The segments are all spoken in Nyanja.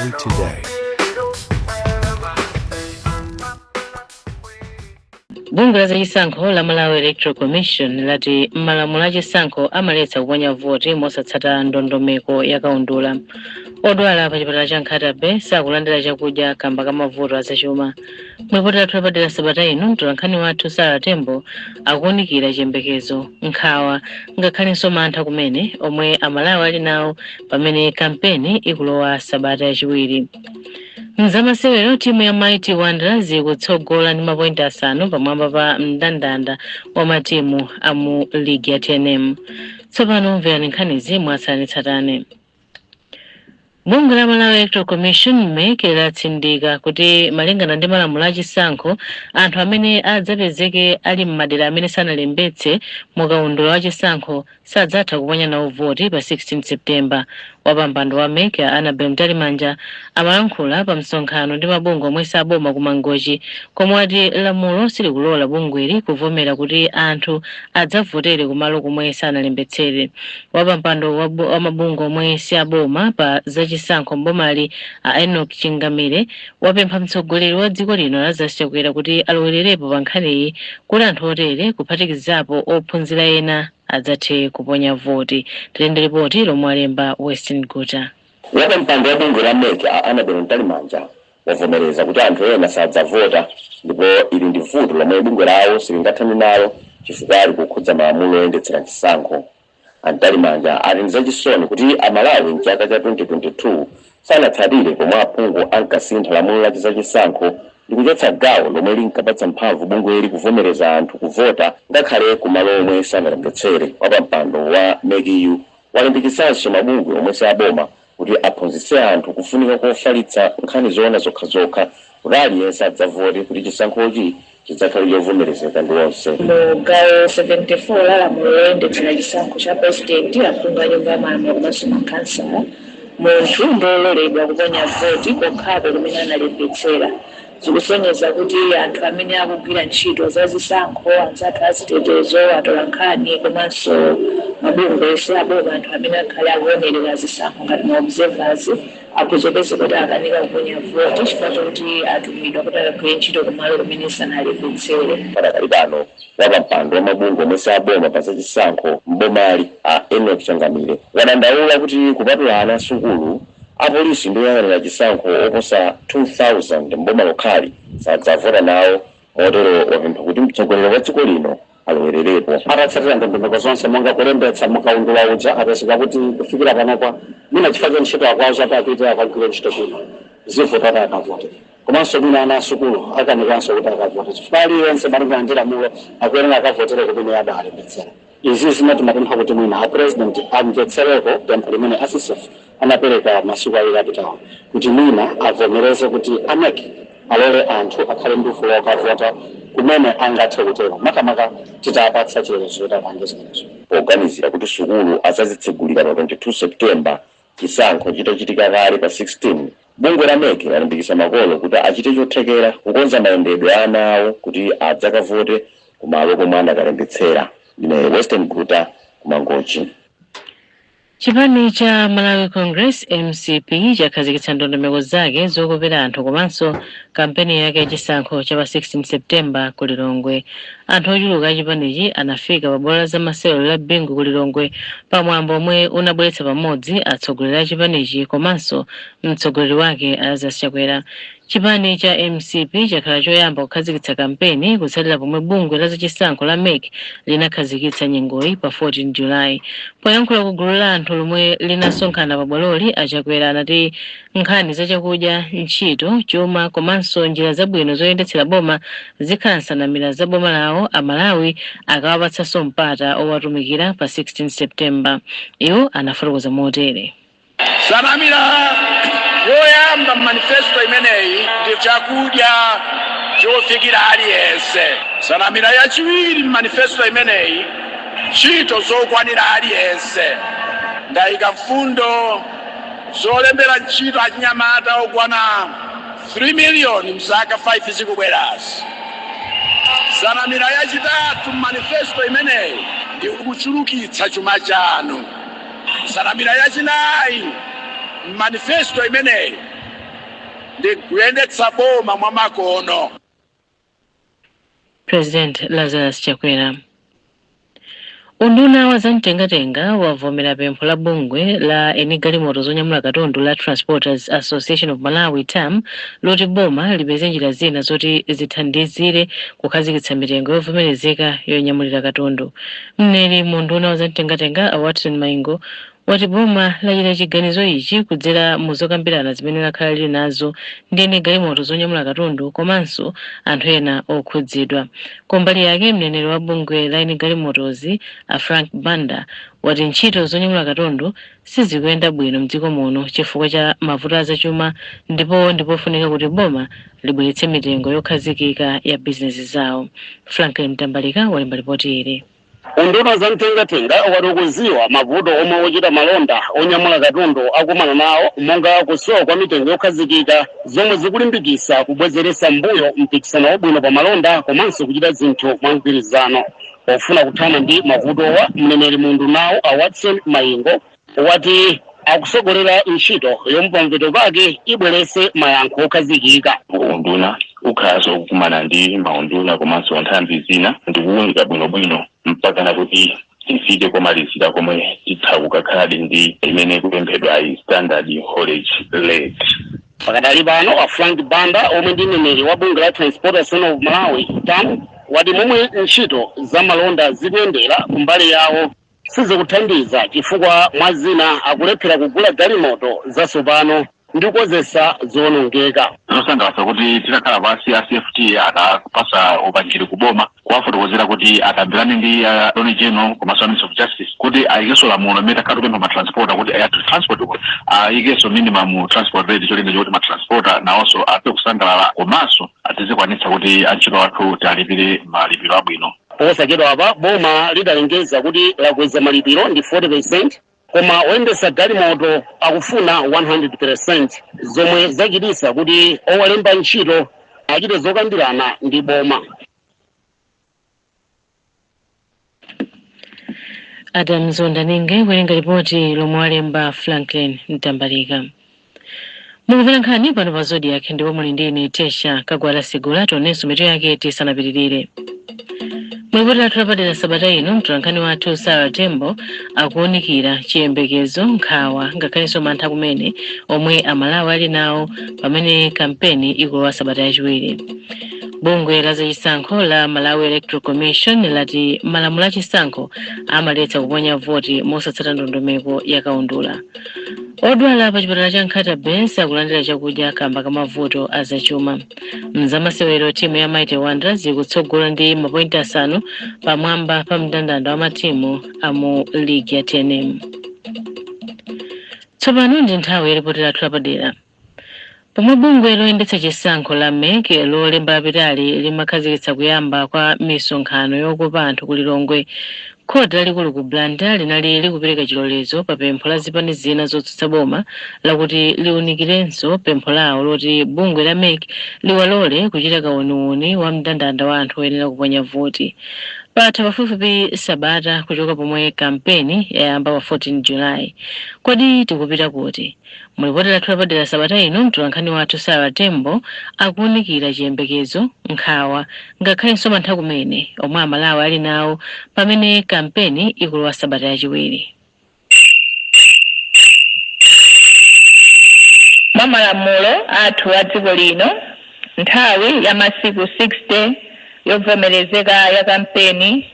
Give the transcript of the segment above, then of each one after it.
Malawi Today. Bungwe la zachisankho la Malawi Electoral Commission lati malamulo achisankho amaletsa kuponya voti mosatsata ndondomeko ya kaundula. Odwala pa chipatala cha Nkhata Bay sakulandira chakudya kamba ka mavuto azachuma. Mulipoti lathu lapadera sabata ino, mtolankhani wathu Sara Tembo akuwunikira chiyembekezo, nkhawa ngakhalenso mantha kumene omwe Amalawi ali nawo pamene kampeni ikulowa sabata yachiwiri. Mzamasewero, timu ya Mighty Wanderers ikutsogola ndi mapointi 5 pamwamba pa mndandanda wa matimu amu ligi ya TNM. Tsopano mverani nkhanizi mwatsatanetsatane. Bungwe la Malawi Electoral Commission, MEC, latsindika kuti malingana ndi malamulo achisankho, anthu amene adzapezeke ali m'madera amene sanalembetse mukaundula wa chisankho sadzatha kuponya nawo voti pa 16 September. Wapampando wa MEC a Annabel Mtalimanja amalankhula pa msonkhano ndi mabungwe omwe saboma ku Mangochi, komwe ati lamulo silikulola bungweli kuvomera kuti anthu adzavotere kumalo komwe sanalembetsere. Wapampando wa mabungwe omwe si aboma pa zachisankho mbomali a Enoch Chingamire wapempha mtsogoleri wa dziko lino Lazarus Chakwera kuti alowererepo pa nkhaniyi kuti anthu otere, kuphatikizapo ophunzira ena, adzathe kuponya voti. Tilende ripoti lomwe alemba Western Guta. Wapampando wa bungwe la MEC a Annabel Mtalimanja wavomereza kuti anthu ena sadzavota, ndipo ili ndi vuto lomwe bungwe lawo silingathane nalo chifukwa likukhudza malamulo oyendetsera chisankho. A Mtalimanja ati ndi zachisoni kuti Amalawi mchaka cha 2022 sanatsatire pomwe aphungu ankasintha lamulo la zachisankho ndi kuchotsa gawo lomwe linkapatsa mphamvu bungweli kuvomereza anthu kuvota ngakhale kumalo omwe sanalembetsere. Wapampando wa MEC-yu walimbikitsanso mabungwe omwe si aboma kuti aphunzitse anthu kufunika kofalitsa nkhani zoona zokhazokha kuti aliyense adzavote, kuti chisankhochi chidzakhale chovomerezeka ndi onse. Mu gawo 74 la lamulo loyendetsera chisankho cha president, aphungu a Nyumba ya Malamulo komanso makhansala, munthu ndololedwa kuponya voti kokhako kumene analembetsera. Zikusonyeza kuti anthu amene akugwira ntchito za zisankho, anzathu azitetezo, atolankhani komanso mabungwe ose aboma, anthu amene akhale akuonerera zisankho ngati ma observers, akuzopeza kuti akanika kuponya voti chifukwa chokuti atumidwa kuti akagwire ntchito kumalo kumene sanalembetsere. Padakali pano, wapampando wa mabungwe omwe si aboma pa zachisankho mbomali a Enoch Changamire wadandaula kuti kupatula ana asukulu, apolisi ndi oyang'anira chisankho oposa 2000 mboma lokhali sadzavota nawo. Motero wapempha kuti mtsogoleri wa dziko lino alowererepo. Atatsatira ndondomeko zonse monga kulembetsa mukaundula uja, apezeka kuti kufikira panopa, mwina chifukwa cha ntchito akwawo zati apite akagwire ntchito kwina, zivuta kuti akavote. Komanso mwina ana asukulu akanikanso kuti akavote chifukwa aliyense malingana ndi lamulo akuyenera akavotere kumene adalembetsera. Izi zimati mapempha kuti mwina a President amvetsereko pempho limene a CCF anapereka masiku 2 apitawo, kuti mwina avomereze kuti a MEC alole anthu akhale ndi ufulu okavota kumene angathe kutero, makamaka titapatsa chilolezo choti apange zimenezo. Poganizira kuti sukulu adzazitsegulira pa 22 September, chisankho chitachitika kale pa 16, bungwe la MEC lalimbikitsa makolo kuti achite chothekera kukonza mayendedwe a ana awo kuti adzakavote kumalo komwe anakalembetsera. Ndine Western Guta, kuMangochi. Chipani cha Malawi Congress, MCP, chakhazikitsa ndondomeko zake zokopera anthu komanso kampeni yake yachisankho cha pa 16 September ku Lilongwe. Anthu ochuluka a chipanichi anafika pa bwalo la zamasewero la Bingu ku Lilongwe pamwambo omwe unabweretsa pamodzi atsogoleri a chipanichi komanso mtsogoleri wake Lazarus Chakwera. Chipani cha MCP chakhala choyamba kukhazikitsa kampeni kutsatira pomwe bungwe la zachisankho la MEC linakhazikitsa nyengoyi pa 14 July. Poyankhula ku gulu la anthu lomwe linasonkhana pa bwaloli, aChakwera anati nkhani za chakudya, ntchito, chuma komanso njira zabwino zoyendetsera boma zikhala nsanamira za boma lawo Amalawi akawapatsanso mpata owatumikira pa 16 September. Iwo anafotokoza motere. Nsanamira yoyamba manifesto imeneyi ndi chakudya chofikira aliyense. Nsanamira yachiwiri manifesto imeneyi, ntchito zokwanira aliyense. Ndayika mfundo zolembera ntchito achinyamata okwana 3 miliyoni mzaka 5 zikubwerazi. Nsanamira yachitatu manifesto imeneyi ndi kuchulukitsa chuma chanu. Nsanamira yachinayi manifesto imeneyi Ndi kuyendetsa boma mwamakono. President Lazarus Chakwera. Unduna wa zamtengatenga wavomera pempho la bungwe la eni galimoto zonyamula katundu la Transporters Association of Malawi, TAM, loti boma lipeze njira zina zoti zithandizire kukhazikitsa mitengo yovomerezeka yonyamulira katundu. Mneneri mu unduna wa zamtengatenga, a Watson Maingo, wati boma lachita chiganizo ichi kudzera mu zokambirana zimene lakhala lili nazo ndi eni galimoto zonyamula katundu komanso anthu ena okhudzidwa. Kumbali yake, mneneri wa bungwe la eni galimotozi, a Frank Banda, wati ntchito zonyamula katundu sizikuyenda bwino mdziko muno chifukwa cha mavuto azachuma, ndipo ndipofunika kuti boma libweretse mitengo yokhazikika ya bizinesi zawo. Franklin Mtambalika walemba ripoti ili. Unduna za mtengatenga wati ukuziwa mavuto omwe ochita malonda onyamula katundu akumana nawo, monga kusowa kwa mitengo yokhazikika, zomwe zikulimbikisa kubwezeresa mbuyo mpikisano wabwino pa malonda komanso kuchita zinthu mwa mgwirizano. Pofuna kuthana ndi mavutowa, mneneri mu undunawo, a Watson Maingo, wati akusogolera ntchito yomwe pamapeto pake ibwerese mayankho okhazikika. Unduna ukhalanso kukumana ndi maunduna komanso nthambi zina ndikuwunika bwinobwino mpakana kuti tifike komalizira komwe titha kukakhaladi ndi imene kupemphedwa, standard haulage rate. Pakadali pano, a Frank Banda, omwe ndi mneneri wa bungwe la Transport Association of Malawi, TAM, wati momwe ntchito za malonda zikuyendera kumbali yawo sizikuthandiza, chifukwa mwa zina akulephera kugula galimoto zatsopano ndi kukonzesa zowonongeka. Zosangalatsa kuti titakhala pansi, a CFT akapasa upangiri kuboma kuwafotokozera kuti akambirane ndi Attorney General komanso Minister of Justice kuti ayikenso lamulo imene takhala tikupempha matransporter kuti transport ayikenso minimum transport rate, cholinga chokuti matransporter nawonso athe kusangalala komanso atizikwanitsa kuti antchito athu tialipire malipiro abwino. Posachedwa apa boma lidalengeza kuti lakweza malipiro ndi 40%, koma oyendesa galimoto akufuna 100%, zomwe zachitisa kuti owalemba ntchito achite zokambirana ndi boma. Adam Zondaninge kuwerenga ripoti lomwe walemba Franklin Mtambalika. Mukumvera nkhani pano pa Zodiak ndipo muli ndi ine, Tesha Kagwala Sigula. Tionenso mitu yake tisanapitirire. Mulipoti lathu lapadera sabata ino, mtolankhani wathu Sarah Tembo akuwunikira chiyembekezo, nkhawa ngakhalenso mantha kumene omwe Amalawi ali nawo pamene kampeni ikulowa sabata yachiwiri. Bungwe la zachisankho la Malawi Electoral Commission lati malamulo achisankho amaletsa kuponya voti mosatsata ndondomeko ya kaundula. Odwala pa chipatala cha Nkhata Bay akulandira chakudya kamba ka mavuto azachuma. Mzamasewero, timu ya Mighty Wanderers ikutsogola ndi mapointi 5 pamwamba pa mndandanda wa matimu amu ligi ya TNM. Tsopano ndi nthawi ya ripoti lathu lapadera. Pomwe bungwe loyendetsa chisankho la MEC Lolemba lapitali limakhazikitsa kuyamba kwa misonkhano yokopa anthu ku Lilongwe, khoti lalikulu ku Blantyre linali likupereka chilolezo pa pempho la zipani zina zotsutsa boma lakuti liwunikirenso pempho lawo loti bungwe la MEC liwalole kuchita kauniuni wa mndandanda wa anthu oyenera kuponya voti. Patha pafupifupi sabata kuchoka pomwe kampeni yayamba pa 14 Julayi. Kodi tikupita kuti? Mulipoti lathu lapadera sabata ino, mtolankhani wathu Sarah Tembo akuwunikira chiyembekezo, nkhawa ngakhalenso mantha kumene omwe Amalawi ali nawo pamene kampeni ikulowa sabata yachiwiri. Mwa malamulo athu a dziko lino, nthawi ya masiku 60 yovomerezeka ya kampeni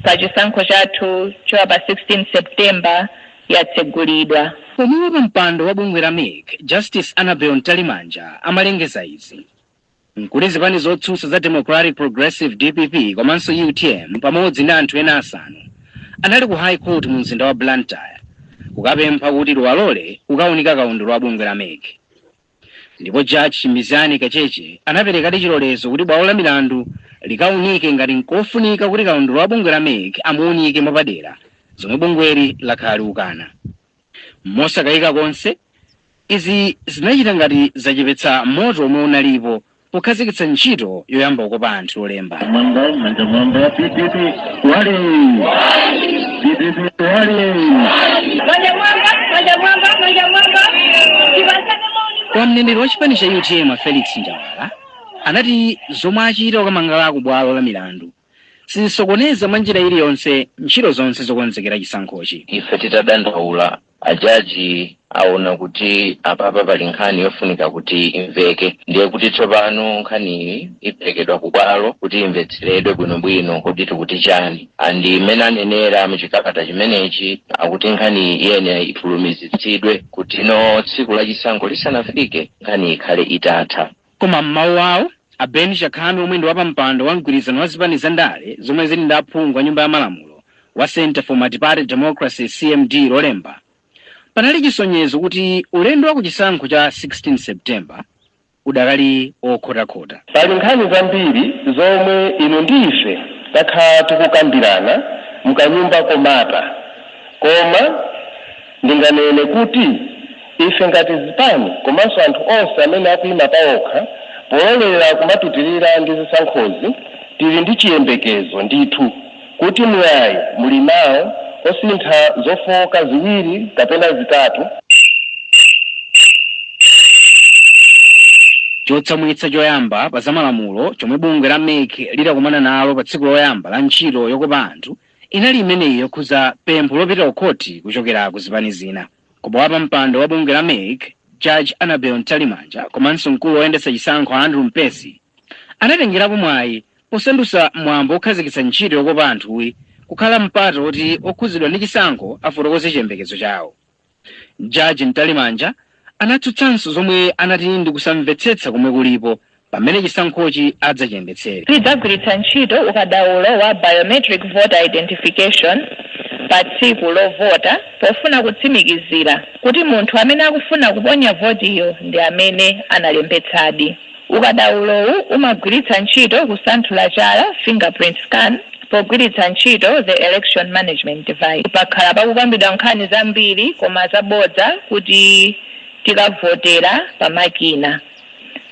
pa chisankho chathu cha pa 16 September yatsegulidwa. Pomwe pa mpando wa bungwe la MEC, Justice Annabel Mtalimanja, amalengeza izi, nkuti zipani zotsutsa za Democratic Progressive, DPP, komanso UTM pamodzi ndi anthu ena 5 anali ku High Court mu mzinda wa Blantyre kukapempha kuti liwalole kukaunika kaundula wa bungwe la MEC. Ndipo Judge Chimbizani Kacheche anaperekadi chilolezo kuti bwalo la milandu likaunike ngati nkofunika kuti kaundula wa bungwe la MEC amuunike mwapadera, zomwe bungweli lakhala likukana. Mosakayika konse, izi zinachita ngati zachepetsa moto omwe unalipo pokhazikitsa ntchito yoyamba kukopa anthu Lolemba. Mwamba, manja mwamba! DPP wale! DPP wale! Manja mwamba, manja mwamba, manja mwamba! Tipasane maoni. Koma mneneri wa chipani cha UTM, Felix Njawala, anati zomwe achita kukamang'ala ku bwalo la milandu sizisokoneza mwa njira iliyonse ntchito zonse zokonzekera chisankhochi. Ife titadandaula, ajaji aona kuti apapa pali nkhani yofunika kuti imveke, ndiye kuti tsopano nkhaniyi iperekedwa ku bwalo kuti imvetseredwe bwinobwino kuti tikuti chani. Andi imene anenera muchikalata chimenechi akuti nkhani iyenera ifulumizitsidwe kuti no tsiku la chisankho lisanafike nkhani ikhale itatha. Koma m'mawu awo, a Ben Chakhame, omwe ndi wapampando wa mgwirizano wa zipani za ndale zomwe zili ndi aphungu a Nyumba ya Malamulo wa Center for Multiparty Democracy, CMD, Lolemba panali chisonyezo kuti ulendo wa kuchisankho cha 16 September udakali okhotakhota. Pali nkhani zambiri zomwe inu ndi ife takhala tikukambirana mkanyumba komata, koma ndinganene kuti ife ngati zipani komanso anthu onse amene akuyima pawokha pololera kumapitirira ndi zisankhozi, tili ndi chiyembekezo ndithu kuti mwayi muli nawo osintha zofowoka ziwiri kapena zitatu. Chotsamwitsa choyamba pa zamalamulo chomwe bungwe la MEC lidakumana nalo pa tsiku loyamba la ntchito yokopa anthu inali imeneyi yokhuza pempho lopita ku khoti kuchokera ku zipani zina. Koma wapampando wa bungwe la MEC, Judge Annabel Mtalimanja, komanso mkulu woyendetsa chisankho Andrew Mpesi anatengerapo mwayi posandutsa mwambo wokhazikitsa ntchito yokopa anthuyi kukhala mpata woti okhuzidwa ndi chisankho afotokoze chiyembekezo chawo. Jaji Mtalimanja anatsutsanso zomwe anati ndi kusamvetsetsa komwe kulipo pamene chisankhochi adzachiyendetsere. Tidzagwiritsa ntchito ukadaulo wa biometric voter identification pa tsiku lovota pofuna kutsimikizira kuti munthu amene akufuna kuponya votiyo ndi amene analembetsadi. Ukadaulowu umagwiritsa ntchito kusanthula chala, fingerprint scan, pogwiritsa ntchito the election management device. Pakhala pakukambidwa nkhani zambiri koma zabodza kuti tikavotera pamakina.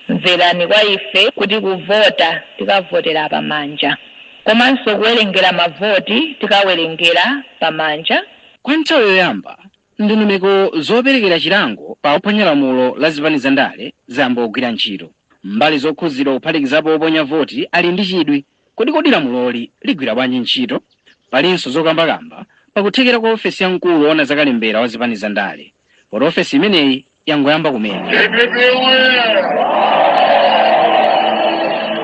Mverani kwa ife kuti kuvota tikavotera pamanja, komanso kuwerengera mavoti tikawerengera pamanja. Kwa nthawi yoyamba, ndondomeko zoperekera chilango pa ophwanya lamulo la zipani za ndale zayamba kugwira ntchito. Mbali zokhuzidwa, kuphatikizapo oponya voti, ali ndi chidwi kodi lamuloli ligwira bwanji ntchito. Palinso zokambakamba pakuthekera kwa ofesi ya mkulu woona zakalembera wa zipani za ndale, poti ofesi imeneyi yangoyamba kumene. DPP oye!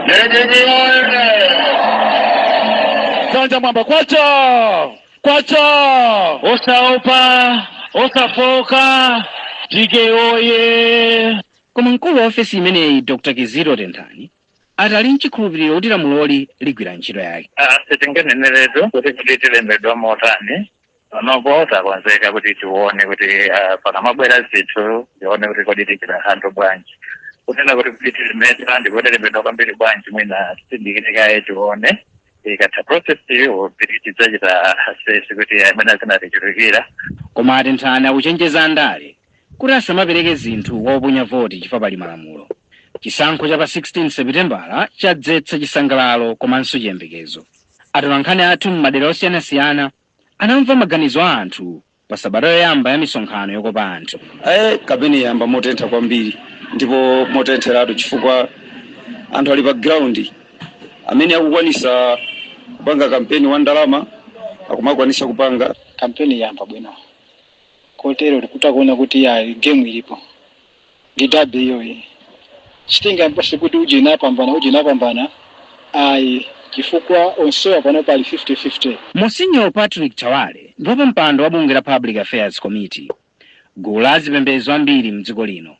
DPP oye! Dzanja mwamba, kwacha kwacha! Osaopa, osafoka, DK oye! Koma mkulu wa ofesi imeneyi, Dr Kizito Tenthani, ati ali mchikhulupiriro kuti lamuloli ligwira ntchito yake. Sitinganeneretu kuti tilembedwa motani. Panopo takonzeka kuti tione kuti pakamabwera zinthu tione kuti kodi tichita handle bwanji. Kunena kuti tilembedwa ndipo tilembedwa kwambiri bwanji, mwina titindikire kaye tione ikatha process iyo tidzachita assess kuti amene zinatichitikira. Koma aTenthani akuchenjeza andale kuti asamapereke zinthu kwa oponya voti chifukwa pali malamulo. Chisankho cha pa 16 Seputembala chadzetsa chisangalalo komanso chiyembekezo. Atolankhani athu m'madera osiyanasiyana anamva maganizo a anthu pa sabata yoyamba ya misonkhano yokopa anthu. Kampeni yamba motentha kwambiri ndipo motentheratu, chifukwa anthu ali pa ground amene akukwanisa kupanga kampeni wa ndalama akumakwanisa kupanga. Kampeni yamba bwino, kotero tikutakuona kuti ya game ilipo ndi derby iyoyi. Sitingambase kuti uje inapambana, uje inapambana, ayi, chifukwa onsewa pano pali 50-50. Monsignor Patrick Tawale ndi wapampando wa bungwe la Public Affairs Committee, gulu la azipembedzo ambiri mdziko lino.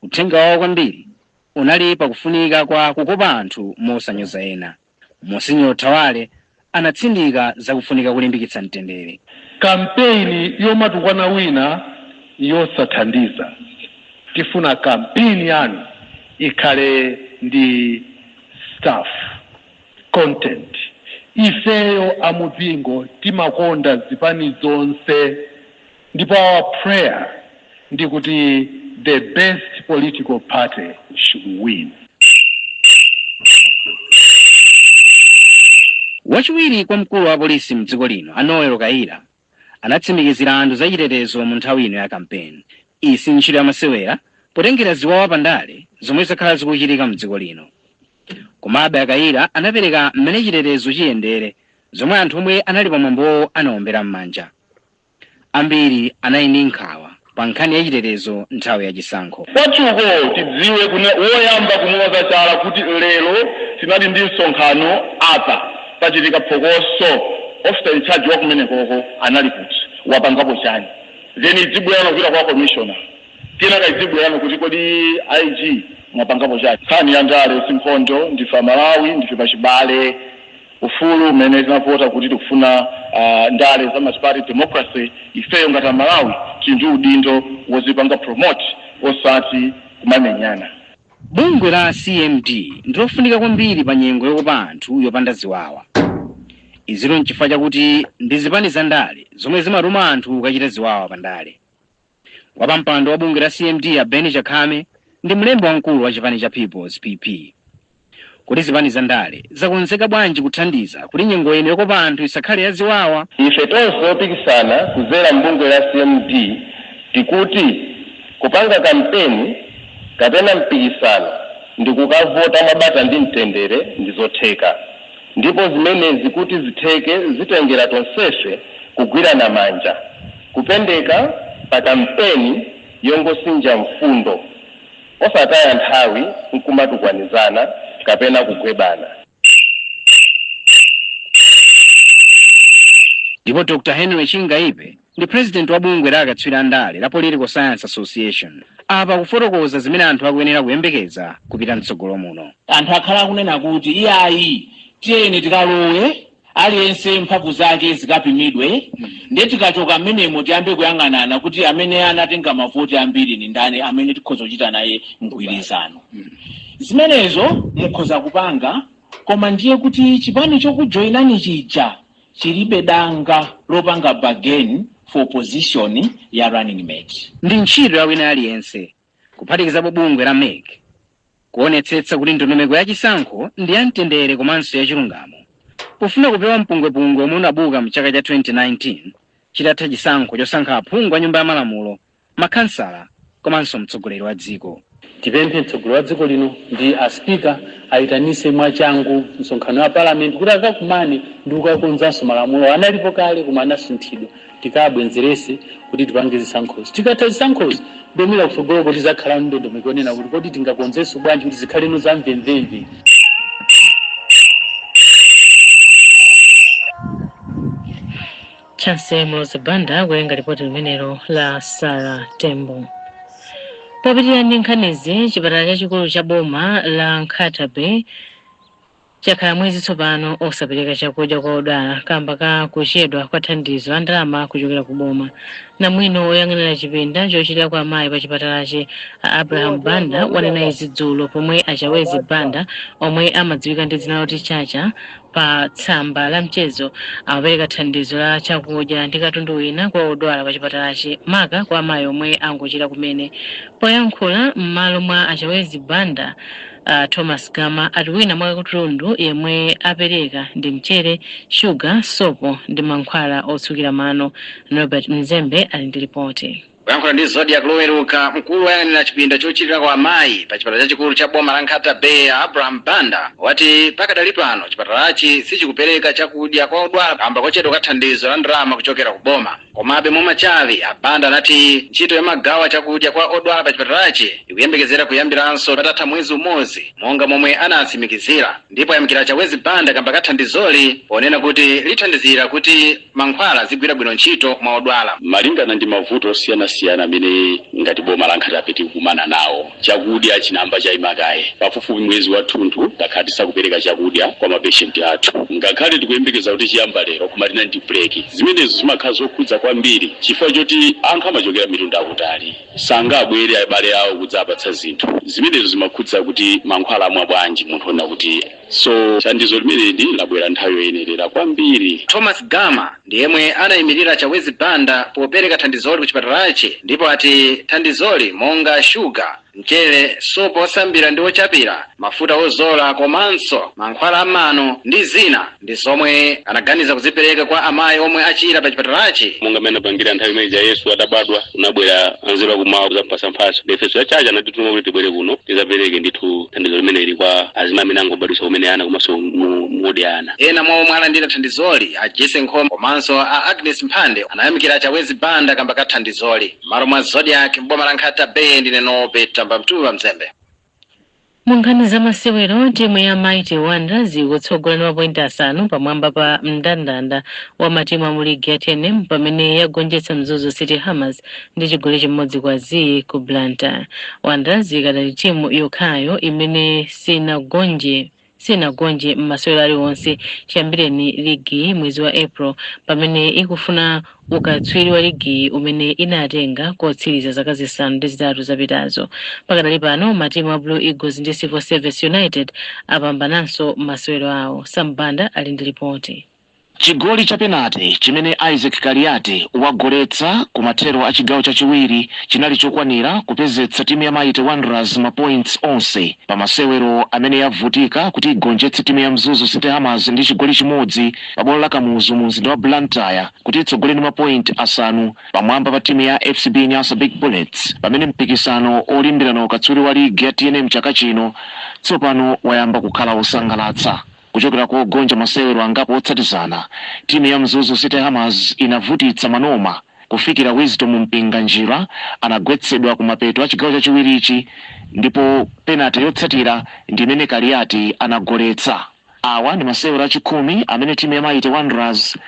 Uthenga wawo kwambiri unali pakufunika kwa kukopa anthu mosanyoza ena. Monsignor Tawale anatsindika zakufunika kulimbikitsa mtendere. Kampeni yomatukwana wina yosathandiza. Tifuna kampeni yanu ikhale ndi stuff, content. Ifeyo amupingo timakonda zipani zonse, ndipo our prayer ndi kuti the best political party should win. Wachiwiri kwa mkulu wa polisi mdziko lino, a Noel Kayira, anatsimikizira anthu zachitetezo mu nthawi ino ya kampeni. Iyi si ntchito yamasewera. Potengera ziwawa pandale zomwe zakhala zikuchitika mdziko lino. Komabe a Kayira anapereka mmene chitetezo chiyendere, zomwe anthu omwe anali pamwambowo anaombera m'manja. Ambiri anali ndi nkhawa pa nkhani ya chitetezo nthawi ya chisankho. Kwathuko tidziwe kune woyamba kumuloza chala kuti lero tinali ndi msonkhano apa, pachitika phokoso, officer in charge wa kumenekoko anali kuti, wapangapo chani? Then idzibwerano kupita kwa commissioner, kenaka idzibwerano kuti kodi IG mwapangapo chani? Nkhani ya ndale si nkhondo. Ndife Amalawi, ndife pachibale. Ufulu umene tinavota kuti tikufuna ndale za multi-party democracy, ifeyo ngati Amalawi tili ndi udindo wozipanga promote, osati kumamenyana. Bungwe la CMD ndilofunika kwambiri pa nyengo yokopa anthu yopanda ziwawa. Izilo nchifukwa chakuti ndi zipani za ndale zomwe zimatuma anthu kukachita ziwawa pa ndale. Wapampando wa bungwe la CMD a Ben Chakhame ndi mlembi wamkulu wa chipani cha People's PP. Kuti zipani za ndale zakonzeka bwanji kuthandiza kuti nyengo ino yokopa anthu isakhale ya ziwawa? Ife tonse opikisana kuzera mbungwe la CMD tikuti kupanga kampeni kapena mpikisano ndi kukavota mwabata ndi mtendere ndi zotheka, ndipo zimenezi kuti zitheke zitengera tonsefe kugwirana manja, kupendeka pa kampeni yongosinja mfundo, osataya nthawi nkumatukwanizana kapena kugwebana. Ndipo Dr Henry Chingaipe ndi president wa bungwe la akatswiri andale la Political Science Association. Apa kufotokoza zimene anthu akuyenera kuyembekeza kupita mtsogolo muno. Anthu akhala akunena kuti iyayi, tiyeni tikalowe, aliyense mphamvu zake zikapimidwe, ndiye tikachoka mmenemo tiyambe kuyang'anana kuti amene anatenga mavoti ambiri ni ndani, amene tikhoza kuchita naye mgwirizano. Zimenezo mukhoza kupanga, koma ndiye kuti chipani chokujoyinani chija chilibe danga lopanga bargain for position ya running mate. Ndi ntchito ya wina aliyense, kuphatikizapo bungwe la MEC, kuonetsetsa kuti ndondomeko ya chisankho ndi ya mtendere komanso ya chilungamo, pofuna kupewa mpungwepungwe omwe unabuka mchaka cha 2019 chitatha chisankho chosankha aphungu a Nyumba ya Malamulo, makhansala komanso mtsogoleri wa dziko. Tipemphe mtsogoleri wa dziko lino ndi a Speaker ayitanise mwachangu msonkhano wa Parliament kuti akakumane ndi kukakonzanso malamulo analipo kale koma anasinthidwa, tikabwenzerese kuti tipange zisankhozi. Tikatha zisankhozi, ndomira kutsogolo kuti zakhala ndondomeko yonena kuti kodi tingakonzenso bwanji kuti zikhaleno zamvemvemve. Chance Mloza Banda kuwerenga ripoti limenelo la Sarah Tembo. Popitirira ndi nkhanizi, chipatala chachikulu cha boma la Nkhata Bay chakhala mwezi tsopano osapereka chakudya kwa odwala kamba ka kuchedwa kwa thandizo la ndalama kuchokera ku boma. Namwino woyang'anira chipinda chochitira kwa amayi pa chipatalachi, a Abraham Banda, wanena izi dzulo pomwe a Chawezi Banda, omwe amadziwika ndi dzina loti Chacha pa tsamba la mchezo, amapereka thandizo la chakudya ndi katundu wina kwa odwala pa chipatalachi, maka kwa amayi omwe angochira kumene. Poyankhula m'malo mwa a Chawezi Banda, Thomas Gama ati wina mwa katundu yemwe apereka ndi mchere, shuga, sopo ndi mankhwala otsukira mano. Norbert Mzembe ali ndi ripoti. Kuyankhula ndi Zodiak Loweruka, mkulu woyang'anira chipinda chochitirako amayi pa chipatala chachikulu cha boma la Nkhata Bay, Abraham Banda, wati pakadali pano chipatalachi sichikupereka chakudya kwa odwala kamba kochedwa kwa thandizo la ndalama kuchokera ku boma. Komabe mwamachawi, a Banda anati ntchito yomagawa chakudya kwa odwala pa chipatalachi ikuyembekezera kuyambiranso patatha mwezi umodzi monga momwe anatsimikizira, ndipo ayamikira Chawezi Banda kamba ka thandizoli ponena kuti lithandizira kuti mankhwala azigwira bwino ntchito mwa odwala. Malingana ndi mavuto osiyanasiyana amene ngati boma la Nkhata Bay tikukumana nawo, chakudya chinayamba chaima kaye. Pafupifupi mwezi wathunthu takhala tisakupereka chakudya kwa mapeshenti athu. Ngakhale tikuyembekeza kuti chiyamba lero, koma tinali ndi break. Zimenezo zimakhala zokhudza kwambiri chifukwa choti anthu amachokera mitunda akutali, sangabwere abale awo kudzapatsa zinthu. Zimenezo zimakhudza kuti mankhwala amwa bwanji munthu onena kuti. So thandizo limeneli labwera nthawi yoyenerera kwambiri. Thomas Gama ndi yemwe anayimirira Chawezi Banda popereka thandizoli ku chipatalachi ndipo ati thandizoli monga shuga, Mchere, sopo osambira ndi ochapira, mafuta ozola komanso mankhwala amano ndi zina ndi zomwe anaganiza kuzipereka kwa amayi omwe achira pa chipatalachi. Monga mmene anapangira nthawi imene Yesu atabadwa, unabwera anzeru akumawa kudzamupatsa mphatso. Ifenso ya church anatituma kuti tibwere kuno tidzapereke ndithu thandizo limeneli kwa azimayi amene angobadwitsa kumene ana komanso mu ward ya ana. Ena mwa omwe alandira thandizoli, a Jesse Nkhoma komanso a Agnes Mphande, anayamikira Chawezi Banda kamba ka thandizoli. M'malo mwa Zodiak, m'boma la Nkhata Bay, ndine Nobe Tamba Mtuwa Mzembe. Mu nkhani za masewero, timu ya Mighty Wanderers ikutsogola ndi mapointi 5 pamwamba pa mndandanda wa matimu a mu ligi ya TNM pamene yagonjetsa Mzuzu City Hammers ndi chigoli chimodzi kwa zii ku Blantyre. Wanderers ikadali timu yokhayo imene sinagonje m'masewero aliwonse chiyambireni ligi mwezi wa April, pamene ikufuna ukatswiri wa ligi umene inatenga kotsiriza zaka 8 zapitazo. Pakadali pano, matimu a Blue Eagles ndi Civil Service United apambananso masewero awo. Sambanda ali ndi ripoti. Chigoli cha penalty chimene Isaac Kaliati wagoletsa ku mathero a chigawo chachiwiri chinali chokwanira kupezetsa timu ya Mighty Wanderers ma points onse pa masewero amene yavutika kuti igonjetse timu ya Mzuzu City Hammers ndi chigoli chimodzi pa bwalo la Kamuzu mu mzinda wa Blantyre, kuti itsogole ndi mapoint 5 pamwamba pa timu ya FCB Nyasa Big Bullets, pamene mpikisano olimbirana ukatswiri wa ligi ya TNM chaka chino tsopano wayamba kukhala wosangalatsa. Kuchokera kogonja masewero angapo otsatizana, timu ya Mzuzu City Hammers inavutitsa Manoma kufikira Wisdom Mpinganjira anagwetsedwa ku mapeto a chigawo chachiwirichi, ndipo penalty yotsatira ndi imene Kaliati anagoletsa. Awa ndi masewero achikhumi amene timu ya Mighty Wanderers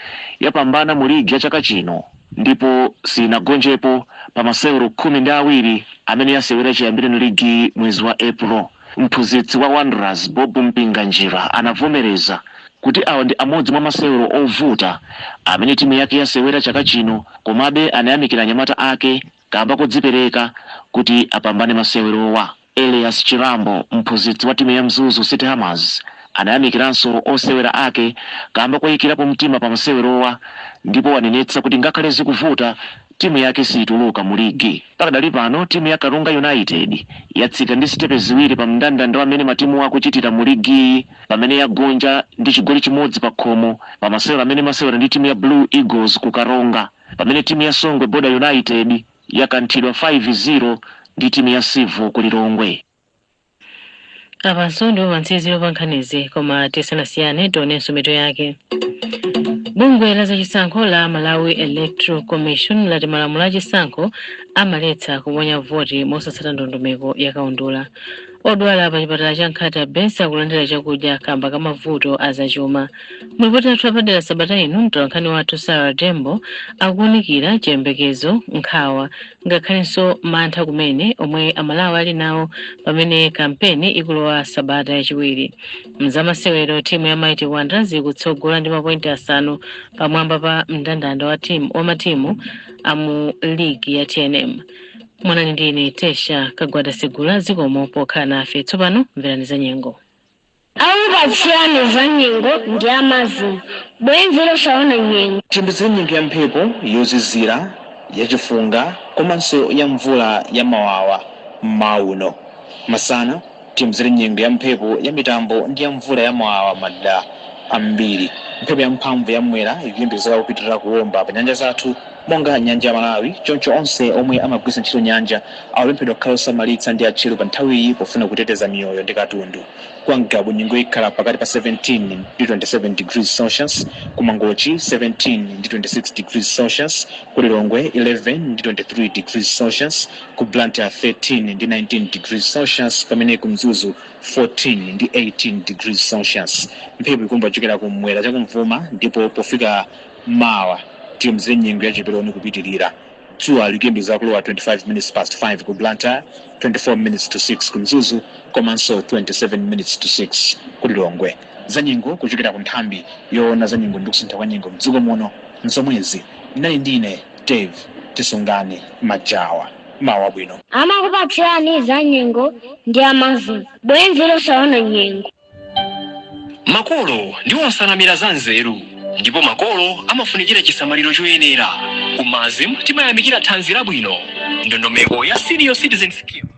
yapambana mu ligi ya chaka chino, ndipo sinagonjepo pa masewero 12 amene yasewera chiyambireni ligi mwezi wa April. Mphunzitsi wa Wanderers, Bob Mpinganjira, anavomereza kuti awa ndi amodzi mwa masewero ovuta amene timu yake yasewera chaka chino, komabe anayamikira anyamata ake kamba kodzipereka kuti apambane masewerowa. Elias Chirambo, mphunzitsi wa timu ya Mzuzu City Hammers, anayamikiranso osewera ake kamba koyikirapo mtima pa masewerowa, ndipo wanenetsa kuti ngakhale zikuvuta, timu yake siituluka mu ligi. Pakadali pano, timu ya Karonga United yatsika ndi sitepe 2 pa mndandanda amene matimu akuchitira mu ligiyi, pamene yagonja ndi chigoli chimodzi pa khomo pa masewero amene masewera ndi timu ya Blue Eagles ku Karonga, pamene timu ya Songwe Border United yakanthidwa 5-0 ndi timu ya Civo ku Lilongwe. Apanso ndipo pamtsiriziro pa nkhanizi, koma tisanasiyane tionenso mitu yake. Bungwe la zachisankho la Malawi Electoral Commission lati malamulo achisankho amaletsa kuponya voti mosatsata ndondomeko ya kaundula. Odwala pa chipatala cha Nkhata Bay sakulandira chakudya kamba ka mavuto azachuma. Mulipoti lathu lapadera sabata ino, mtolankhani wathu Sarah Tembo akuwunikira chiyembekezo, nkhawa ngakhalenso mantha kumene omwe Amalawi ali nawo pamene kampeni ikulowa sabata yachiwiri. Mzamasewero, timu ya Mighty Wanderers ikutsogola ndi mapointi 5 pamwamba pa mndandanda wa matimu amu ligi ya TNM. Mwanali ndine Tesha Kagwada Segula. Zikomo pokhala nafe. Tsopano mverani za nyengo. Akupatsirani za nyengo ndi Amazon, bwenzi losaona nyengo. Tiyembekezere nyengo ya mphepo yozizira, yachifunga komanso ya mvula ya mawawa mmawa uno. Masana tiyembekezere nyengo ya mphepo ya mitambo ndi ya mvula ya mawawa madera ambiri. Mphepo ya mphamvu ya mmwera ikuyembekezeka kupitirira kuwomba pa nyanja zathu monga nyanja ya Malawi, choncho onse omwe amagwiritsa ntchito nyanja akupemphedwa kukhala osamalitsa ndi atcheru pa nthawiyi pofuna kuteteza miyoyo ndi katundu. Kwa Ngabu nyengo ikhala pakati pa 17 ndi 27 degrees Celsius, ku Mangochi 17 ndi 26 degrees Celsius, ku Lilongwe 11 ndi 23 degrees Celsius, ku Blantyre 13 ndi 19 degrees Celsius, pamene ku Mzuzu 14 ndi 18 degrees Celsius. Mphepo ikumba kuchokera kumwera chakumvuma, ndipo pofika mawa tiyembekezere nyengo ya chiperoni kupitirira. Dzuwa likuyembekeza kulowa 25 minutes past 5 ku Blantyre, 24 minutes to 6 ku Mzuzu komanso 27 minutes to 6 ku Lilongwe. Za nyengo kuchokera ku nthambi yoona za nyengo ndi kusintha kwa nyengo mdziko muno nzomwezi. Ndinali ndine Dave Tisungane Majawa. Mawa bwino. Amakupatsirani za nyengo ndi Amazon, bwenzi losaona nyengo. Makolo ndiwo nsanamira za nzeru, ndipo makolo amafunikira chisamaliro choyenera. Ku MASM timayamikira thanzi labwino, ndondomeko ya Senior Citizen Scheme.